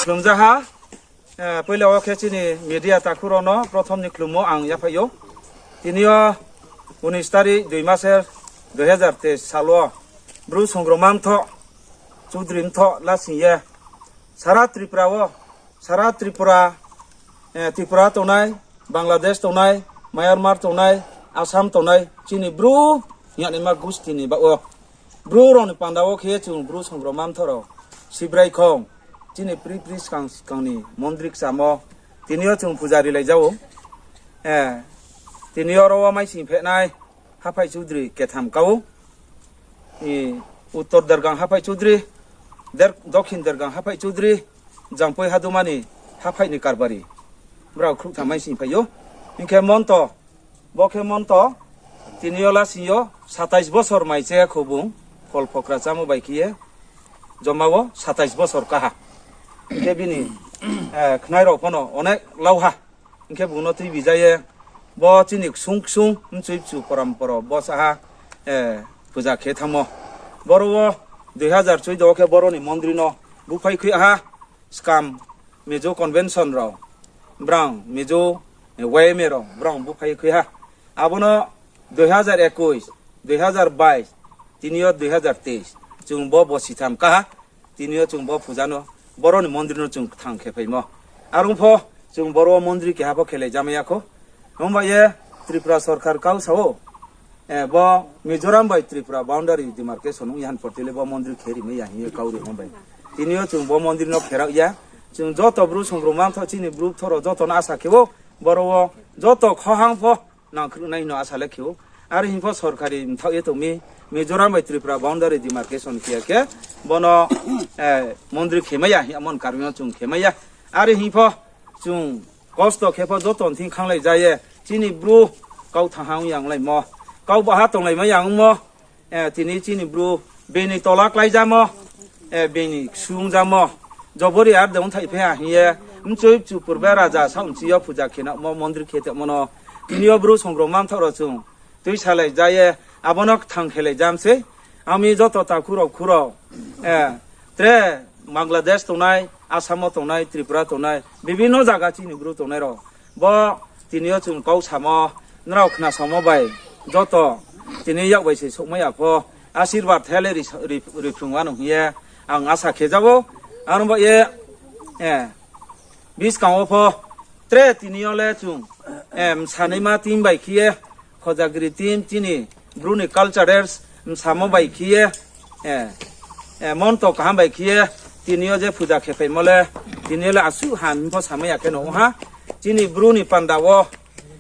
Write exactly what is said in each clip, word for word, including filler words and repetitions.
Khlumjaha, eh, poila wo khe chini media takhu rao no prothom ni khlummo ang yaphai ou. Tini yo unis tarik dui maser dui hazar teis sal wo Bru Songrongma Mthoh, Chudri Mthoh lasing ye sara Tripura wo, sara Tripura, eh, Tripura tongnai, Bangladesh tongnai, Myanmar tongnai, Assam tongnai, chini Bru hing yagnaima gusti ni baoh wo, Bru rao ni panda wo khe chung Bru Songrongma Mthoh rao, Sibrai khong, chini pri pri skang skang ni mondri kchamo, tini yo chung puja rilai ja ou. Eh, tini yo aro wo maising phehnai, haphai chudri ketham ka ou. Uttor Dergang haphai chudri, Der-, Dokhin Dergang haphai chudri, Jampui Haduma ni haphai ni karbari. Brao khrouhtham maising phai ou. Hing khe monto, bo khe monto, tini yo lasing yo satais bosor mai che kho bung, kol phokra chámo bai khe ye, joma wo satais bosor kaha. Hing khe bini, eh, khnai rao pho no onek lau ha. Hing khe bung no tuibi ja ye, bo chini ksung ksung mchui mchu poramporo bo saha, eh, puja khe thanngmo. Boro wo dui hazar choudo wo khe boro ni mondri no buphai khui ha, skam Mizo convention rao, brang Mizo, eh, Y M A rao, brang buphai khui ha. Abo no dui hazar ekush, dui hazar bais, tini yo dui hazar teis, chung bo bositham kaha, tini yo chung bo puja no, boro ni mondri no chung kthang khe phaimo. Are ong pho, chung boro wo mondri keha pho khelai jamai ya kho. Himba ye Tripura sorkar kau sa ou, eh, bo Mizoram bai Tripura boundary demarcation ong ya han porti le bo mondri khe rimai ya hing ye kau ri himba ye. Tini yo chung bo mondri no kherao ya. Chung joto Bru Songrongma Mthoh chini Bru Mthoh rao joto no asa khe ou, boro wo joto khohang pho nangkhruh nai hing no asa le khe ou. Are hing pho sorkari mthaoh ye tong mi, Mizoram bai Tripura boundary demarcation khe ya khe, bo no, eh, mondri khemai ya hing amo ni karon no chung khemai ya. Are hing pho chung kosto khe pho joto ni thing khanglai ja ye, chini Bru kau thanng ha ong ya onglaimo, kau baha tonglaimai ya ongmo, eh, tini chini Bru bini tola kláijamo, eh, bini ksung jamo, jobori ar de ongthai phe ha hing ye, mchui mchu purbe raja saoh mchi yo puja khe namo mondri khe tongmo no, tini yo Bru Songrongma Mthoh rao chung tuisalai ja ye, abo no kthang khelai jam sei. Ami joto takhu rao khu rao, eh, tre Bangladesh tongnai, Assam wo tongnai, Tripura tongnai, bibhinno zaga chini Bru tongnai rao, bo tini yo chung kau samo, nrao khna samo bai, joto tini yak bai se souhmai ya pho, asirbad the le ri, ri, riphrung wanou hing ye ang asa khe ja ou. Aro ba ye, eh, buskang wo pho tre tini yo le chung, eh, msanaima team bai khe ye, Khojagiri team chini Bru ni culturals msamo bai khe ye, eh, eh, monto kaham bai khe ye, tini yo je puja khe phaimo le, tini yo le asuh ham hing pho samai ya khe no ong ha. Chini Bru ni panda wo,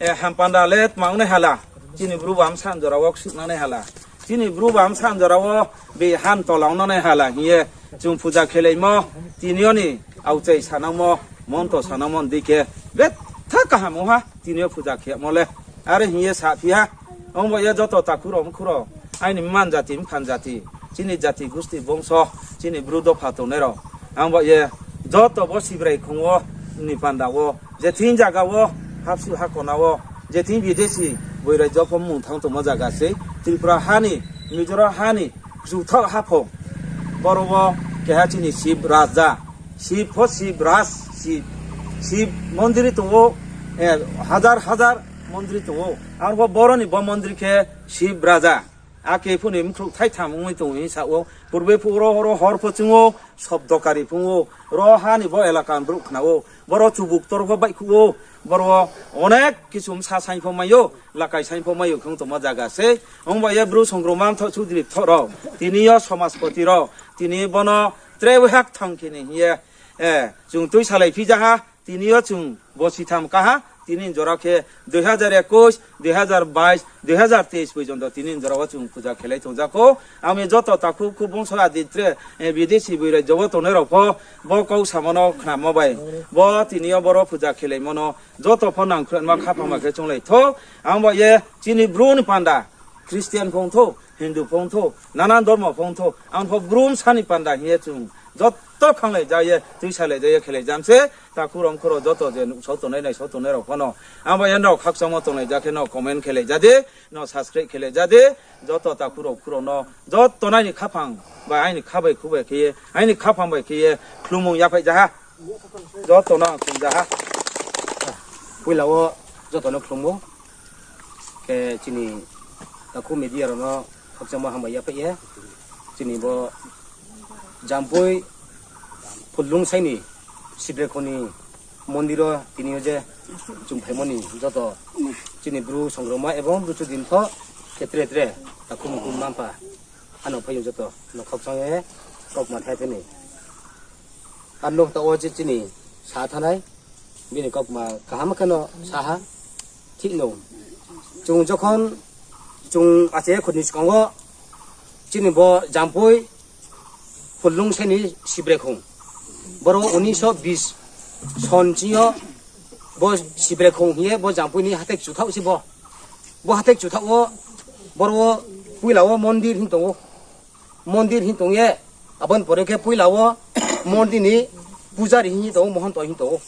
eh, ham panda le tma ong nai hala, chini Bru ba bsa jora wo ksuh nang nai hala. Chini Bru ba bsa jora wo biham tola ong nang nai hala hing ye chung puja khelaimo, tini yo ni aokchai sanangmo, monto sanangmo ni dei khe betha kaham ong ha, tini yo puja khemo le. Are hing ye saphi ha, ong ba ye joto takhu rao mkhu rao, aini mman jati, mphan jati, chini jati gusti bongso, chini Bru dopha tongnai rao, ang ba ye joto bo Sibrai khong wo ni panda wo, je thing zaga wo, hapsuh hakona wo, je thing bidesi, boirai jopho mmung thanng tongmo zaga sei, Tripura ha ni, Mizoram ha ni, kchuthaoh haphung, boro wo keha chini Sib Raja, Sib pho Sib Raj, Sib, Sib mondri tong ou, eh, hazar hazar mondri tong ou. Aro pho boro ni bo mondri khe Sib Raja. Ake phuh ni mkhrouh thaitham ongwi tong ou hing sa ou. Purbe phuh ro, ro hor pho chung ou, sobdo kari phung ou. Ro ha ni bo elaka ni brouh khna ou. Boro chubuk tor pho baihkhouh ou. Boro onek kisu msa saing pho mai ou, lakai saing pho mai ou, khong tongma zaga sei. Ong ba ye Bru Songrongma Mthoh Chudri Mthoh rao, tini yo somaspoti rao, tini bono tre waiha kthang khe ni hing ye, eh, chung tuisalai phi ja ha. Tini yo chung bo sitham kaha, tini jora khe dui hazar ekush, dui hazar bais, dui hazar teis porjonto tini jora wo chung puja khelai tong ja kho. Ami joto takhu khu bongso adi tre, eh, bidesi boirai jobo tongnai rao pho, bo kau samo no khnamo bai, bo tini yo boro puja khelaimo no joto pho nangkhruhma khaphang ma khe chunglai thou. Ang ba ye chini Bru ni panda, Christian phung thou, Hindu phung thou, nanan dormo phung thou, ang pho Bru bsa ni panda hing ye chung joto khanglai ja ye, tuisalai ja ye, khelai jam se, takhu rao mkhu rao joto je nuhsao tongnai, naisao tongnai rao pho no. Ang ba ye nrao khakchangmo tonglai ja khe no comment khelai ja di, no subscribe khelai ja di, joto takhu rao khu rao no, joto no aini khaphang bai, aini kha bai khu bai khe ye, aini khaphang bai khe ye, khlumung yaphai ja ha. Joto no ang khumja ha. Poila wo joto no khlumo. Khe chini takhu media rao no khakchangmo hambai yaphaih ye. Chini bo Jampui Phuldungsai ni Sibrekhong ni mondir wo tini yo je chung phaimo ni joto chini Bru songrongma ebong Bru chudintho khe tre tre takhu mukhu mma mpha ano phai yo joto no khakchang ye kaukma thai phai ni. Ar nouh taoh wo je chini sa thanai, bini kaukma kaham kheno sa ha, thik no. Chung jokhon, chung ache khuni skang wo, chini bo Jampui, Phuldungsai ni Sibrekhong. Boro unisho bis son ching yo, bo Sibrekhong hing ye, bo Jampui ni hathek chuthaoh se bo. Bo hathek chuthaoh wo, boro wo, poila wo mondir hing tong ou. Mondir hing tong ye, abo ni pore khe poila wo mondir ni pujari hing tong ou, mohonto hing tong ou.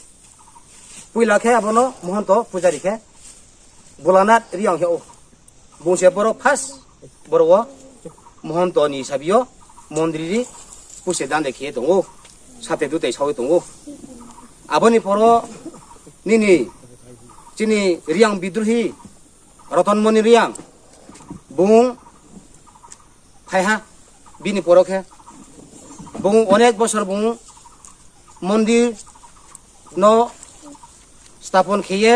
Poila khe abo no mohonto pujari khe Bholanath Reang hing ou. Bung se boro first, boro wo mohonto ni sabi yo mondir ri puse dande khe tong ou, sate dutai sawi tong ou. Abo ni poro nini chini Reang bidrohi Rotonmoni Reang, bung phai ha, bini poro khe. Bung onek bosor bung mondir no stapon khe ye,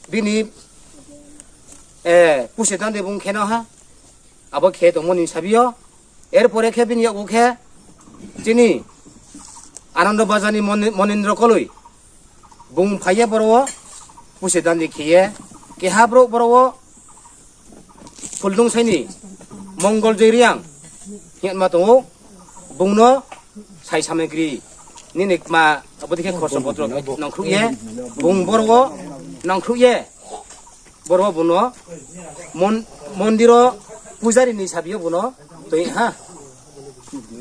bini, eh, puse dande bung khe no ha. Abo khe tongmo ni sabi yo. Er pore khe bini yakgu khe chini Anando Bazar ni Moni-, Monindro Koloi. Bung phai ye boro wo puse dandi khe ye. Keha brouh boro wo Phuldungsai ni Mongol Joi Reang hingma tong ou. Bung no sai samagri nini kma abo dei khe khorso potro nangkhruh ye, bung boro wo nangkhruh ye. Boro wo bung no mon-, mondir wo pujari ni sabi yo bung no toi ha.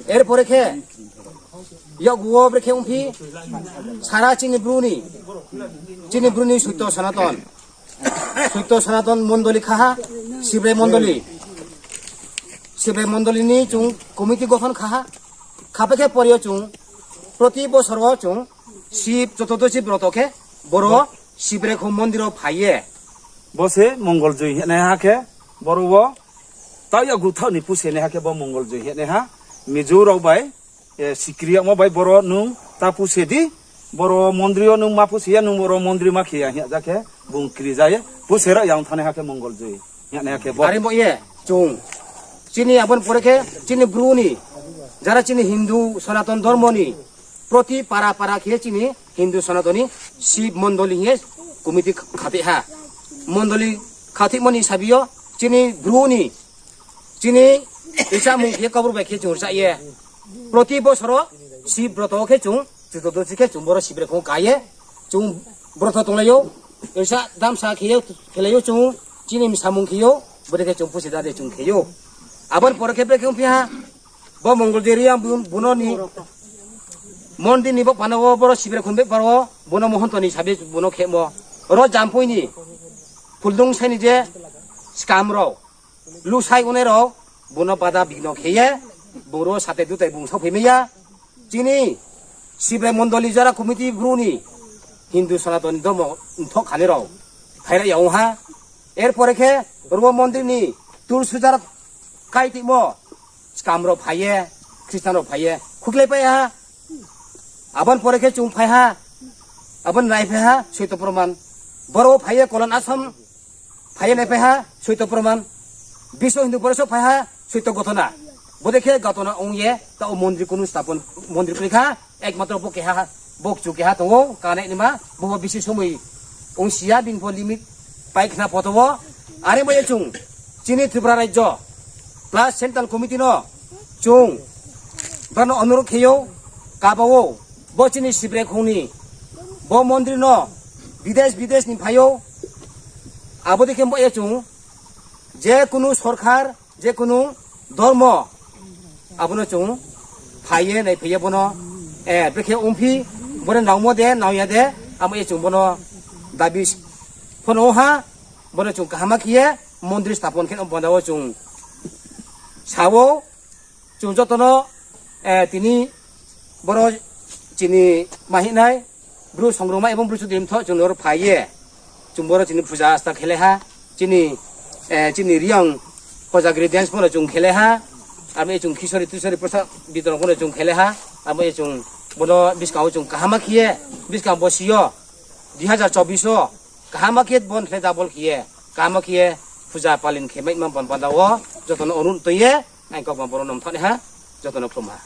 Er pore khe yakgu wo brekhe ongphi sara chini Bru ni, chini Bru ni Soito Sanaton. Soito Sanaton Mondoli kha ha, Sibrai Mondoli. Sibrai Mondoli ni chung committee gothon kha ha. Khapai khe pore yo chung proti bosor wo chung Sib Chotudosi broto khe boro Sibrekhong mondir wo phai ye. Bo se Mongol Joi hingnaiha khe boro wo tao yakgu thaoh ni puse naiha khe bo Mongol Joi hingnaiha. Mizo rao bai, eh, sikri yagmo bai boro nung ta puse di, boro mondri yo nung ma puse ya, nung boro mondri ma khe ya hing ja khe, bung kri ja ye, puse rao yang thanngnaiha khe Mongol Joi hingnaiha khe bo. Are bo ye, chung. Chini abo ni pore khe, chini Bru ni, jara chini Hindu Sonaton Dhormo ni, proti para para khe chini Hindu Sonaton ni Sib Mondoli hing ye committee khathih ha. Mondoli khathihmo ni sabi yo, chini Bru ni, chini ríchamung khe Kaubru bai khe chung rchah ye. Proti bosor wo Sib broto wo khe chung, Chotudosi khe chung boro Sibrekhong ka ye, chung broto tonglai ou, rchah damsa khe ye, khelai ou chung, chini msamung khe ou, bodei khe chung puse dande chung khe ou. Abo ni pore khe brekhe ongphi ha, bo Mongol Joi Reang bung, bung no ni mondir ni bo pana wo boro Sibrekhong bepar wo, bung no mohonto ni sabi bung no khemo. Ro Jampui ni, Phuldungsai ni je skam rao, lusai ongnai rao, bung no bada bigno khe ye, bung ro sate dutai bung saophai mai ya. Chini Sibrai Mondoli jara committee Bru ni Hindu Sonaton ni Dhormo mthoh khanai rao phaira ya ong ha. Er pore khe ro mondri ni tulsujar kaitimo skam rao phai ye, Khristan rao phai ye khuklai pai ha. Abo ni pore khe chung phai ha, abo ni naiphai ha Soito Proman. Boro wo phai ye Kolon Ashram phai ye naiphai ha Soito Proman. Biswa Hindu Poriso phai ha Soito Gothona. Bodei khe Gothona ong ye, taoh mondri kunu stapon mondri kroi kha, ekmatro bo keha, bo kchu keha tong ou, kanai nima, bo bo bisi somoi ongsi ya, bini pho limit pai khna poto wo. Are bo ye chung, chini Tripura Rajyo, plus Central Committee no, chung, brao no onurod khe ou, kaba ou, bo chini Sibrekhong ni, bo mondri no, bidesh bidesh ni phai ou, abo dei khe bo ye chung, je kunu sorkar, je kunu dhormo, abo no chung phai ye, naiphai ye bo no, eh, brekhe ongphi, bo no nangmo de, nang ya de, amo ye chung bo no dabi pho no ha, bo no chung kaham khe ye, mondri stapon khe no banda wo chung sa ou, chung joto no, eh, tini boro chini ma hing nai, Bru Songrongma ebong Bru Chudri Mthoh chung nor phai ye, chung boro chini puja asta khelai ha, chini, chini Reang Kojagiri dance pho no chung khelai ha, abo ye chung Khichuri Tichuri Prosad Bitoron pho no chung khelai ha, abo ye chung bono buskang wo chung kaham ma khe ye, buskang bosi yo, dui hazar chobbish wo, kaham ma khe ye bon khle double khe ye, kaham ma khe ye puja palin khe mai ma bon panda wo, joto no onurodh tui ye, ang kau boro no mthaoh nai ha, joto no khlum ha.